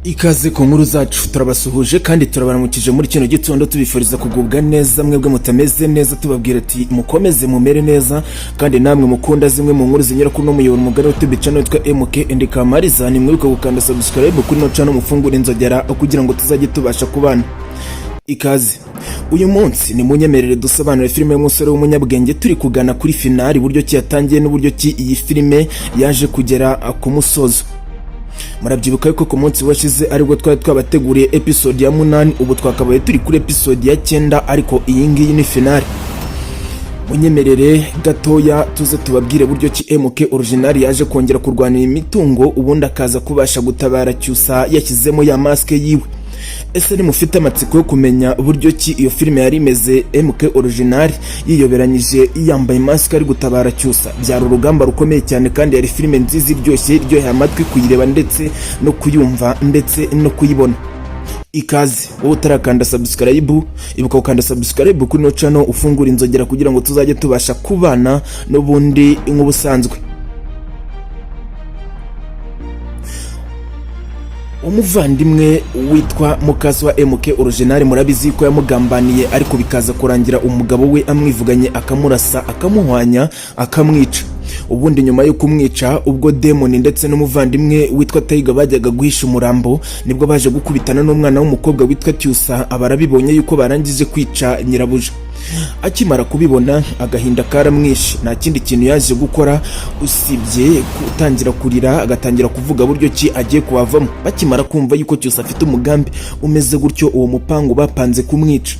Ikaze ku nkuru zacu. Turabasuhuje kandi turabaramukije muri kino gitondo, tubifuriza kugubwa neza. Mwebwe mutameze neza, tubabwira ati mukomeze mumere neza. Kandi namwe mukunda zimwe mu nkuru zinyura kuri uno muyoboro mugari wa YouTube channel witwa MK and Kamariza, ni mwibuke gukanda subscribe kuri ino channel, mufungure inzogera kugira ngo tuzajye tubasha kubana. Ikaze. Uyu munsi ni munyemerere dusobanure filime y'umusore w'umunyabwenge. Turi kugana kuri finale, uburyo ki yatangiye n'uburyo ki iyi filime yaje kugera ku musozo. Murabyibuka yuko ku munsi washize aribwo twari twabateguriye episode ya 8. Ubu twakabaye turi kuri episode ya 9, ariko iyi ngiyi ni finale. Munyemerere gatoya tuze tubabwire buryo ki MK Original yaje kongera kurwanira imitungo, ubundi akaza kubasha gutabara Cyusa yashyizemo ya mask yiwe. Ese nimufite amatsiko yo kumenya uburyo ki iyo filime yari imeze, MK Original yiyoberanyije yambaye mask ari gutabara Cyusa? Byari urugamba rukomeye cyane, kandi yari filime nziza iryoshye, iryoheye amatwi kuyireba ndetse no kuyumva ndetse no kuyibona. Ikaze. Wowe utarakanda subscribe, ibuka gukanda subscribe kuri ino channel, ufungura inzogera kugira ngo tuzajye tubasha kubana n'ubundi nk'ubusanzwe. Umuvandimwe witwa mukasi wa MK Original, murabizi ko yamugambaniye, ariko bikaza kurangira umugabo we amwivuganye, akamurasa, akamuhwanya, akamwica. Ubundi nyuma yo kumwica, ubwo Demon ndetse n'umuvandimwe witwa Tiger bajyaga guhisha umurambo, nibwo baje gukubitana n'umwana w'umukobwa witwa Cyusa. Abarabibonye yuko barangije kwica nyirabuja. Akimara kubibona, agahinda karamwishe. Nta kindi kintu yaje gukora usibye gutangira kurira, agatangira kuvuga buryo ki agiye kuhavamo. Bakimara kumva yuko Cyusa afite umugambi umeze gutyo, uwo mupangu bapanze kumwica.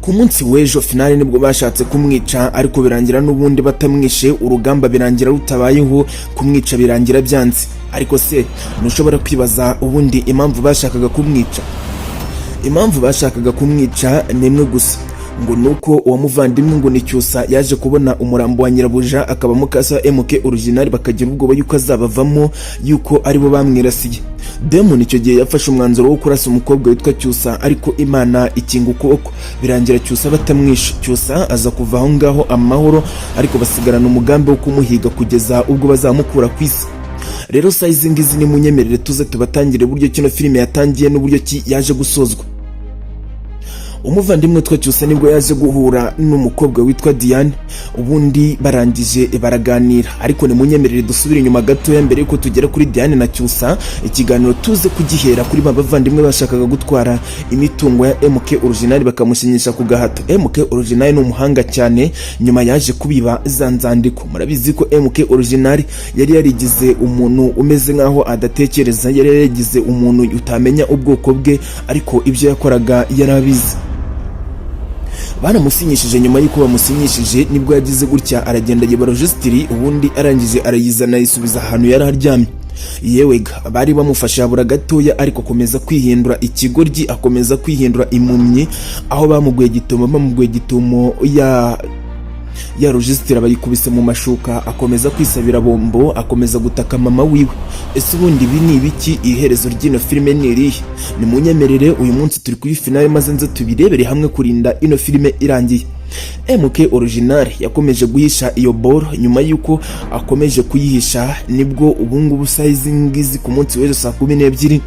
Ku munsi w'ejo finale nibwo bashatse kumwica, ariko birangira n'ubundi batamwishe. Urugamba birangira rutabayeho, kumwica birangira byanze. Ariko se ntushobora kwibaza ubundi impamvu bashakaga kumwica? Impamvu bashakaga kumwica ni imwe gusa, ngo nuko uwo muvandimwe, ngo ni Cyusa, yaje kubona umurambo wa nyirabuja akaba mukasa MK Original, bakagira ubwoba yuko azabavamo yuko aribo bamwirasiye. Demon icyo gihe yafashe umwanzuro wo kurasa umukobwa witwa Cyusa, ariko Imana ikinga ukuboko, birangira Cyusa batamwishe. Cyusa aza kuva aho ngaho amahoro, ariko basigarana umugambi wo kumuhiga kugeza ubwo bazamukura ku isi. Rero saa izi ngizi, nimunyemerere tuze tubatangire uburyo kino filime yatangiye n'uburyo ki yaje gusozwa. Umuvandimwe witwa Cyusa nibwo yaje guhura n'umukobwa witwa Diane, ubundi barangije baraganira. Ariko nimunyemerere dusubire inyuma gatoya mbere yuko tugera kuri Diane na Cyusa. Ikiganiro tuze kugihera kuri ba bavandimwe bashakaga gutwara imitungo ya MK Original, bakamushinyisha ku gahato. MK Original ni umuhanga cyane. Nyuma yaje kubiba za nzandiko. Murabizi ko MK Original yari yarigize umuntu umeze nk'aho adatekereza, yari yarigize umuntu utamenya ubwoko bwe, ariko ibyo yakoraga yari abizi. Baramusinyishije. Nyuma y'uko bamusinyishije, nibwo yagize gutya aragenda yiba rojisitiri, ubundi arangije arayizana, ayisubiza ahantu yari aryamye. Yewega, bari bamufashe habura gatoya, ariko akomeza kwihindura ikigoryi, akomeza kwihindura impumyi, aho bamuguye gitumo. Bamuguye gitumo, ya rojisitiri bayikubise mu mashuka, akomeza kwisabira bombo, akomeza gutaka mama wiwe. Ese ubundi ibi ni ibiki? Iherezo ry'ino filime ni irihe? Nimunyemerere, uyu munsi turi kuri finale, maze nze tubirebere hamwe kurinda ino filime irangiye. MK Original yakomeje guhisha iyo boro. Nyuma y'uko akomeje kuyihisha, nibwo ubungubu saa izi ngizi ku munsi w'ejo saa 12,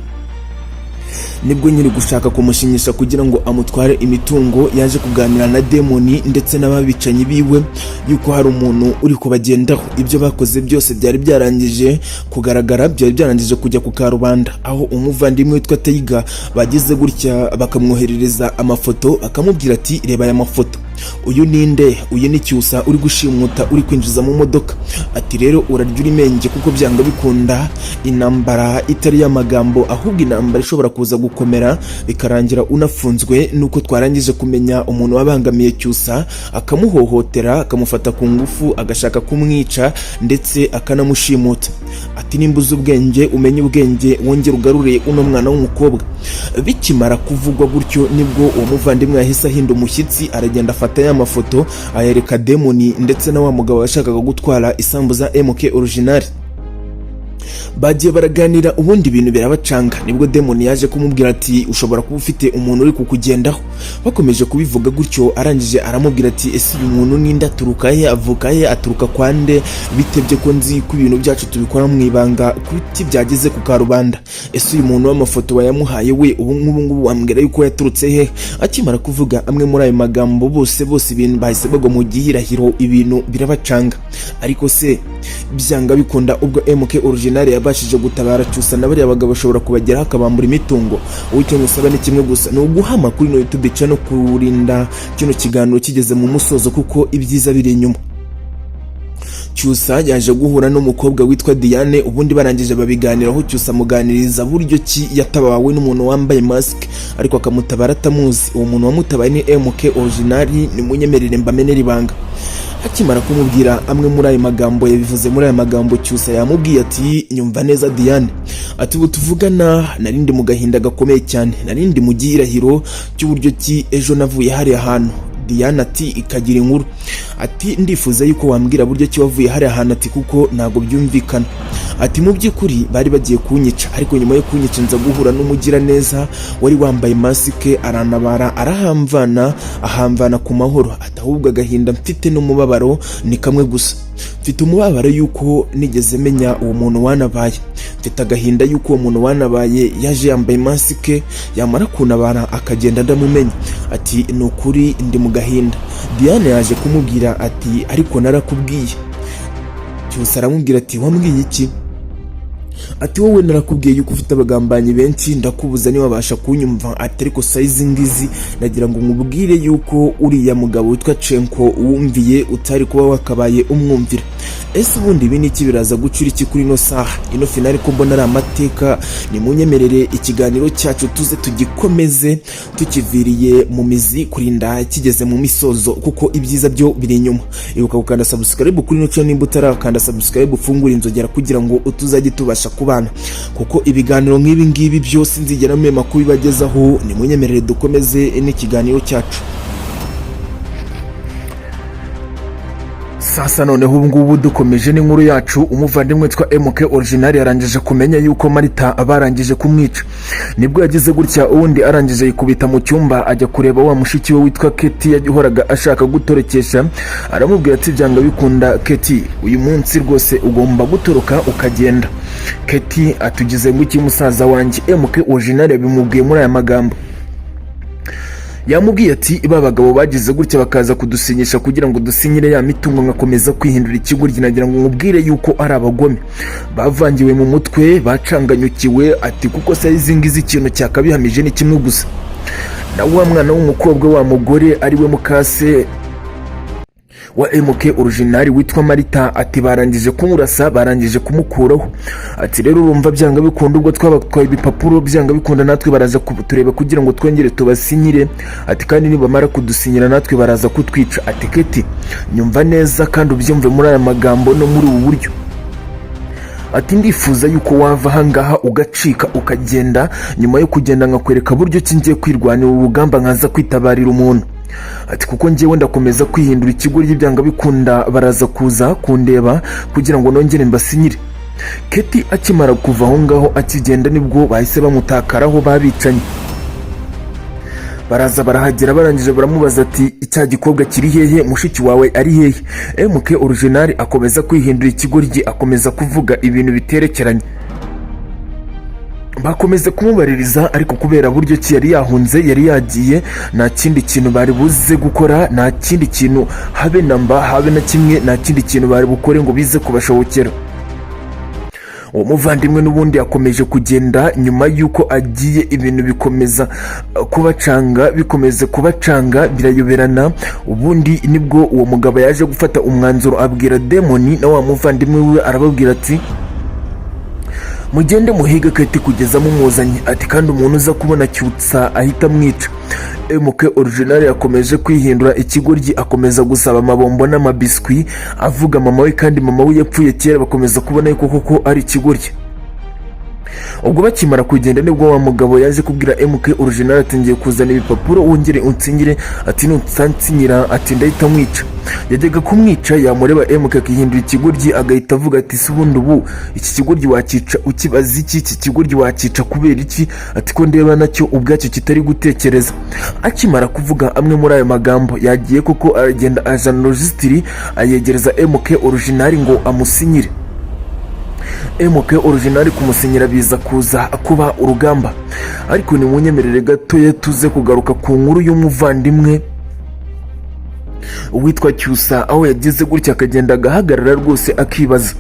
nibwo nyiri gushaka kumushinyisha kugira ngo amutware imitungo yaje kuganira na Demoni ndetse n'ababicanyi biwe yuko hari umuntu uri kubagendaho. Ibyo bakoze byose byari byarangije kugaragara, byari byarangije kujya ku karubanda, aho umuvandimwe witwa Tiger bagize gutya bakamwoherereza amafoto, bakamubwira ati: "Reba aya mafoto, uyu ninde? Uyu ni Cyusa uri gushimuta, uri kwinjiza mu modoka." Ati: "Rero urarya urimenge, kuko byanga bikunda intambara itari y'amagambo, ahubwo intambara ishobora kuza gukomera bikarangira unafunzwe, nuko twarangije kumenya umuntu wabangamiye Cyusa, akamuhohotera, akamufata ku ngufu, agashaka kumwica ndetse akanamushimuta." Ati: "Nimba uzi ubwenge, umenye ubwenge, wongere ugarure uno mwana w'umukobwa." Bikimara kuvugwa gutyo, nibwo uwo muvandimwe yahise ahinda umushyitsi, aragenda afata ya mafoto, ayereka Demoni ndetse na wa mugabo washakaga gutwara isambu za MK Original. Bagiye baraganira, ubundi ibintu birabacanga. Nibwo Demon yaje kumubwira ati: "Ushobora kuba ufite umuntu uri kukugendaho." Bakomeje kubivuga gutyo, arangije aramubwira ati: "Ese uyu muntu ninde? Aturuka he? Avuka he? Aturuka kwa nde? Bitebye ko nzi ko ibintu byacu tubikora mu ibanga, kuki byageze ku karubanda? Ese uyu muntu w'amafoto wayamuhaye we, ubu ngubu ngubu wambwira yuko yaturutse he?" Akimara kuvuga amwe muri ayo magambo, bose bose ibintu bahise bagwa mu gihirahiro, ibintu birabacanga. Ariko se byanga bikunda, ubwo MK Original yabashije gutabara Cyusa na bariya bagabo, bashobora kubageraho akabambura imitungo? Wowe icyo ngusaba ni kimwe gusa, ni uguha amakuru ino YouTube channel, kurinda kino kiganiro kigeze mu musozo, kuko ibyiza biri inyuma. Cyusa yaje guhura n'umukobwa witwa Diane, ubundi barangije babiganiraho. Cyusa amuganiriza buryo ki yatabawe n'umuntu wambaye mask, ariko akamutabara atamuzi. Uwo muntu wamutabaye ni MK Original. Ni munyemerere mbamenere ibanga. Akimara kumubwira amwe muri ayo magambo, yabivuze muri aya magambo, Cyusa yamubwiye ati: "Nyumva neza Diane," ati, "ubu tuvugana narindi mu gahinda gakomeye cyane, narindi mu gihirahiro cy'uburyo ki ejo navuye hariya hantu." Diane ati: "Ikagira inkuru." Ati: "Ndifuza yuko wambwira buryo ki wavuye hariya hantu," ati, "kuko ntabwo byumvikana." Ati: "Mu by'ukuri bari bagiye kunyica, ariko nyuma yo kunyica nza guhura n'umugiraneza wari wambaye masike, arantabara, arahamvana, ahamvana ku mahoro." Ati: "Ahubwo agahinda mfite n'umubabaro ni kamwe gusa: mfite umubabaro yuko nigeze menya uwo muntu wanabaye. Mfite agahinda yuko uwo muntu wanabaye yaje yambaye masike, yamara kuntabara akagenda ndamumenya." Ati: "Ni ukuri ndi mu gahinda." Diane yaje kumubwira ati: "Ariko narakubwiye." Cyusa aramubwira ati: "Wambwiye iki?" Ati: "Wowe narakubwiye yuko ufite abagambanyi benshi, ndakubuza niwabasha kunyumva." Ati: "Ariko sayizi ngizi nagira ngo nkubwire yuko uriya mugabo witwa Cenko wumviye utari kuba wakabaye umwumvira." Ese ubundi ibi ni iki? Biraza gucura iki kuri ino saha, ino finale, ko mbona ari amateka? Nimunyemerere ikiganiro cyacu tuze tugikomeze tukiviriye mu mizi kurinda kigeze mu misozo, kuko ibyiza byo biri inyuma. Ibuka gukanda subscribe kuri ino channel nimba utarakanda subscribe, ufungure inzogera kugira ngo tuzajye tubasha kubana, kuko ibiganiro nk'ibi ngibi byose nzigera mpema kubibagezaho. Nimunyemerere dukomeze n'ikiganiro cyacu. Sasa noneho ubu ngubu dukomeje n'inkuru yacu. Umuvandimwe witwa MK Original yarangije kumenya yuko Marita barangije kumwica. Nibwo yagize gutya, ubundi arangije yikubita mu cyumba, ajya kureba wa mushiki we witwa Keti yahoraga ashaka gutorokesha. Aramubwira ati: "Byanga bikunda Keti, uyu munsi rwose ugomba gutoroka ukagenda." Keti atugize ngo iki, musaza wanjye? MK Original yabimubwiye muri aya magambo, yamubwiye ati: "Ba bagabo bagize gutya bakaza kudusinyisha kugira ngo dusinyire ya mitungo nkakomeza kwihindura ikigoryi, nagira ngo nkubwire yuko ari abagome bavangiwe mu mutwe, bacanganyukiwe." Ati: "Kuko se izi ngizi ikintu cyakabihamije ni kimwe gusa, na wa mwana w'umukobwa wa mugore ari we mukase wa MK Original witwa Marita," ati, "barangije kumurasa, barangije kumukuraho." Ati: "Rero urumva byanga bikunda, ubwo twabatwaye ibipapuro, byanga bikunda natwe baraza kutureba kugira ngo twongere tubasinyire." Ati: "Kandi nibamara kudusinyira natwe baraza kutwica." Ati: "Keti, nyumva neza kandi ubyumve muri aya magambo no muri ubu buryo." Ati: "Ndifuza yuko wava ahangaha ugacika ukagenda. Nyuma yo kugenda nkakwereka buryo ki ngiye kwirwanira urugamba, nkaza kwitabarira umuntu." Ati: "Kuko ngewe ndakomeza kwihindura ikigoryi, byanga bikunda baraza kuza kundeba kugira ngo nongere mbasinyire." Keti akimara kuva aho ngaho, akigenda, nibwo bahise bamutakaraho babicanye. Baraza barahagera, barangije baramubaza ati: "Icya gikobwa kiri hehe? Mushiki wawe ari hehe?" MK Original akomeza kwihindura ikigoryi, akomeza kuvuga ibintu biterekeranye. Bakomeza kumubaririza, ariko kubera buryo ki yari yahunze, yari yagiye, nta kindi kintu bari buze gukora, nta kindi kintu habe na mba, habe na kimwe, nta kindi kintu bari bukore ngo bize kubashobokera. Uwo muvandimwe n'ubundi yakomeje kugenda. Nyuma y'uko agiye, ibintu bikomeza kubacanga, bikomeza kubacanga, birayoberana. Ubundi nibwo uwo mugabo yaje gufata umwanzuro, abwira Demoni na wa muvandimwe we, arababwira ati: "Mugende muhige Keti kugeza mumuzanye." Ati: "Kandi umuntu uza kubona Cyutsa ahita amwica." MK Original yakomeje kwihindura ikigoryi, akomeza gusaba amabombo n'amabiswi, avuga mama we kandi mama we yapfuye kera. Bakomeza kubona yuko koko ari ikigoryi. Ubwo bakimara kugenda, nibwo wa mugabo yaje kubwira MK Original ati: "Ngiye kuzana ibipapuro wongere unsinyire." Ati: "Nutsansinyira," ati, "ndahita mwica." Yajyaga kumwica, yamureba MK akihindura ikigoryi, agahita avuga ati: "Si ubundi ubu iki kigoryi wakica ukibaza iki? Iki kigoryi wakica kubera iki?" Ati: "Ko ndeba nacyo ubwacyo kitari gutekereza." Akimara kuvuga amwe muri ayo magambo, yagiye koko aragenda azana rojisitiri, ayegereza MK Original ngo amusinyire. MK Original kumusinyira biza kuza kuba urugamba. Ariko nimunyemerere gatoya tuze kugaruka ku nkuru y'umuvandimwe witwa Cyusa, aho yagize gutya akagenda agahagarara rwose, akibaza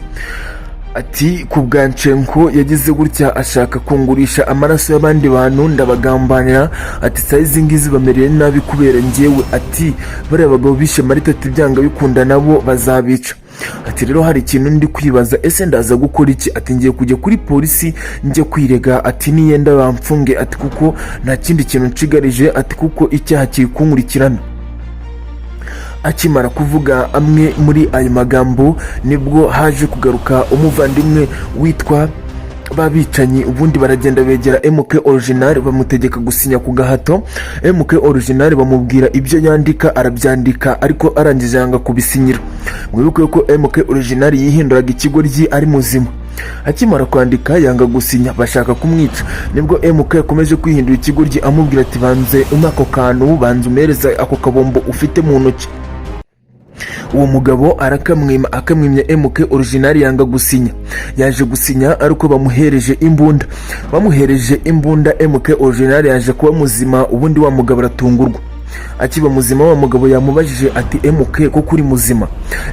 ati: "Ku bwa Nshenko yagize gutya ashaka kungurisha amaraso y'abandi bantu, ndabagambanira." Ati: "Saa izi ngizi bamereye nabi kubera njyewe." Ati: "Bariya bagabo bishe Marita," ati, "byanga bikunda nabo bazabica." Ati: "Rero hari ikintu ndi kwibaza, ese ndaza gukora iki?" Ati: "Ngiye kujya kuri polisi njye kwirega." Ati: "Niyenda bamfunge," ati, "kuko nta kindi kintu nshigarije," ati, "kuko icyaha kiri kunkurikirana." Akimara kuvuga amwe muri ayo magambo, nibwo haje kugaruka umuvandimwe witwa babicanyi, ubundi baragenda begera MK Original, bamutegeka gusinya ku gahato. MK Original bamubwira ibyo yandika, arabyandika, ariko arangije yanga kubisinyira. Mwibuke ko MK Original yihinduraga ikigoryi ari muzima. Akimara kwandika yanga gusinya, bashaka kumwica. Nibwo MK yakomeje kwihindura ikigoryi, amubwira ati: "Banze umpe ako kantu, banze umereze ako kabombo ufite mu ntoki." Uwo mugabo arakamwima. Akamwimya, MK Original yanga gusinya. Yaje gusinya ariko bamuhereje imbunda. Bamuhereje imbunda, MK Original yaje kuba muzima, ubundi wa mugabo aratungurwa. Akiba muzima, wa mugabo yamubajije ati: "MK, koko uri muzima?"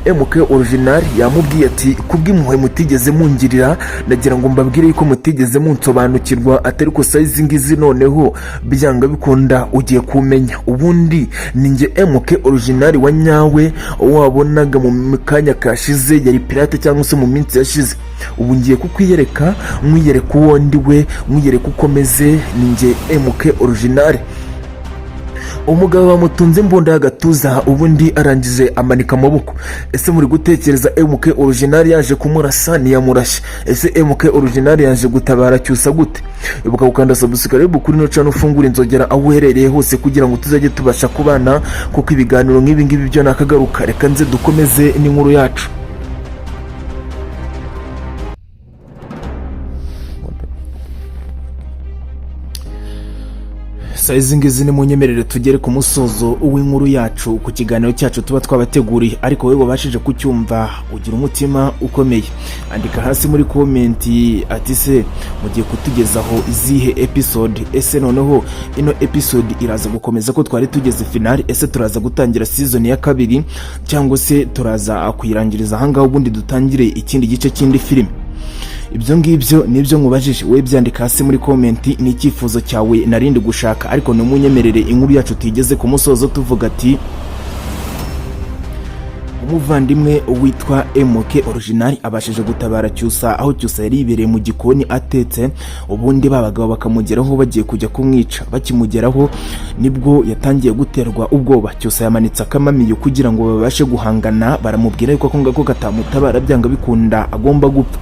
MK Original yamubwiye ati: "Kubw'impuhwe mutigeze mungirira, ndagira ngo mbabwire yuko mutigeze munsobanukirwa," atari ko size ngizi noneho byanga bikunda ugiye kumenya. Ubundi ni njye MK Original wa nyawe wabonaga mu kanya kashize yari pirate, cyangwa se mu minsi yashize. Ubu ngiye kukwiyereka, nkwiyereka uwo ndi we, nkwiyereka uko meze. Ni njye MK Original." Umugabo bamutunze imbunda y'agatuza, ubundi arangije amanika amaboko. Ese muri gutekereza MK Original yaje kumurasa? Ntiyamurashe. Ese MK Original yaje gutabara Cyusa gute? Ibuka gukanda subscribe kuri ino channel, ufungura inzogera aho uherereye hose, kugira ngo tuzajye tubasha kubana, kuko ibiganiro nk'ibi ngibi byo nakagaruka. Reka nze dukomeze n'inkuru yacu. Izi ngizi ni munyemerere tugere ku musozo w'inkuru yacu ku kiganiro cyacu tuba twabateguriye. Ariko wowe wabashije kucyumva, ugira umutima ukomeye. Andika hasi muri comment ati: "Se mugiye kutugezaho izihe episode? Ese noneho ino episode iraza gukomeza ko twari tugeze finale? Ese turaza gutangira season ya kabiri, cyangwa se turaza kuyirangiriza ahangaha, ubundi dutangire ikindi gice cy'indi filime?" Ibyo ngibyo nibyo nkubajije, wowe byandika hasi muri comment, ni icyifuzo cyawe narindi gushaka. Ariko nimunyemerere inkuru yacu tuyigeze ku musozo, tuvuga ati: umuvandimwe witwa MK Original abashije gutabara Cyusa, aho Cyusa yari yibereye mu gikoni atetse, ubundi ba bagabo bakamugeraho bagiye kujya kumwica. Bakimugeraho nibwo yatangiye guterwa ubwoba. Cyusa yamanitse akamamiyo kugira ngo babashe guhangana, baramubwira yuko ako ngako katamutabara, byanga bikunda agomba gupfa.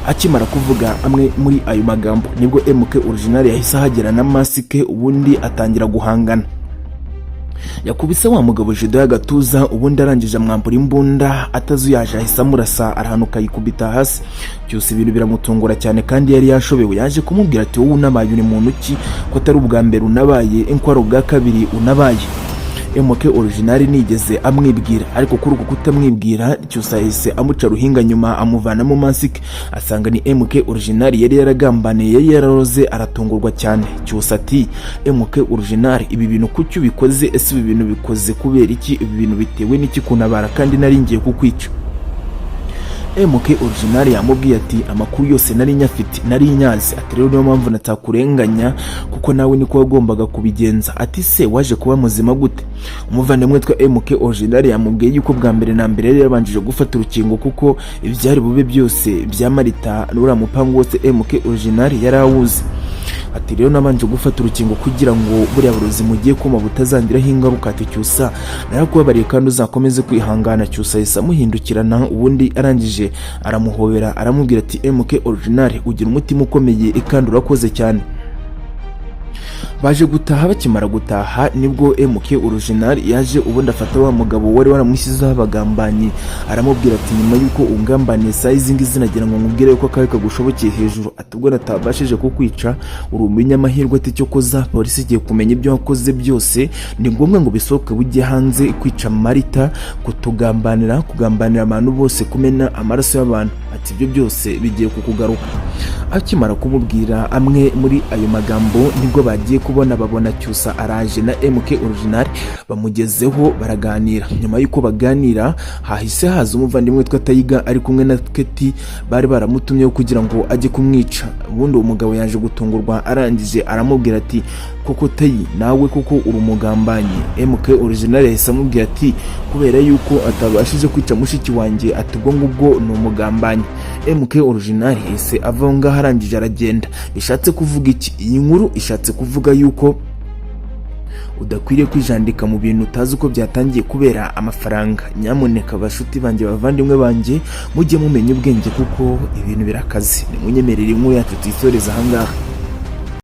Akimara kuvuga amwe muri ayo magambo, nibwo MK Original yahise ahagera na masike, ubundi atangira guhangana. Yakubise wa mugabo jido y'agatuza, ubundi arangije amwambura imbunda atazuyaje, ahise amurasa, arahanuka yikubita hasi. Cyose ibintu biramutungura cyane kandi yari yashobewe. Yaje kumubwira ati: "Wowe unabaye uri muntu ki, ko atari ubwa mbere unabaye, ko ari ubwa kabiri unabaye?" MK Original nigeze amwibwira, ariko kuri uku kutamwibwira, Cyusa yahise amuca ruhinga nyuma amuvanamo masike, asanga ni MK Original yari yaragambaniye, yari yararoze, aratungurwa cyane. Cyusa ati: "MK Original, ibi bintu kuki ubikoze? Ese ibi bintu bikoze kubera iki? Ibi bintu bitewe n'iki kuntabara kandi nari ngiye kukwica?" MK Original yamubwiye ati: "Amakuru yose nari nyafite, nari nyazi." Ati: "Rero niyo mpamvu natakurenganya, kuko nawe niko wagombaga kubigenza." Ati: "Se waje kuba muzima gute?" Umuvandimwe witwa MK Original yamubwiye yuko bwa mbere na mbere yari yabanjije gufata urukingo, kuko ibyari bube byose bya Marita n'uriya mupangu wose MK Original yari awuzi. Ati: "Rero nabanje gufata urukingo kugira ngo buriya burozi mugiye kuma butazangiraho ingaruka." Ati: "Cyusa, narakubabariye kandi uzakomeze kwihangana." Cyusa yahise amuhindukirana, ubundi arangije aramuhobera, aramubwira ati: "MK Original, ugira umutima ukomeye kandi urakoze cyane." Baje gutaha. Bakimara gutaha nibwo MK Original yaje, ubundi afata wa mugabo wari waramushyizeho abagambanyi, aramubwira ati: "Nyuma y'uko ungambaniye saa izi ngizi, nagira ngo nkubwire ko akabi kagushobokeye hejuru." Ati: "Ubwo natabashije kukwica, uri umunyamahirwe." Ati: "Cyo koza polisi igiye kumenya ibyo wakoze byose, ni ngombwa ngo bisohoke bujye hanze: kwica Marita, kutugambanira, kugambanira abantu bose, kumena amaraso y'abantu." Ati: "Ibyo byose bigiye kukugaruka." Akimara kumubwira amwe muri ayo magambo, nibwo bagiye kubona babona Cyusa araje na MK Original bamugezeho, baraganira. Nyuma y'uko baganira, hahise haza umuvandimwe witwa Tayiga ari kumwe na Keti bari baramutumyeho kugira ngo ajye kumwica. Ubundi uwo mugabo yaje gutungurwa, arangije aramubwira ati: "Koko Tayi, nawe koko uri umugambanyi?" MK Original yahise amubwira ati: "Kubera yuko atabashije kwica mushiki wanjye," ati, "ubwo ngubwo ni umugambanyi." MK Original yahise ava aho ngaho, arangije aragenda. Bishatse kuvuga iki? Iyi nkuru ishatse kuvuga yuko udakwiriye kwijandika mu bintu utazi uko byatangiye kubera amafaranga. Nyamuneka bashuti banjye, bavandimwe banjye, mujye mumenya ubwenge kuko ibintu birakaze. Nimunyemerere inkuru yacu tuyisoreze ahangaha.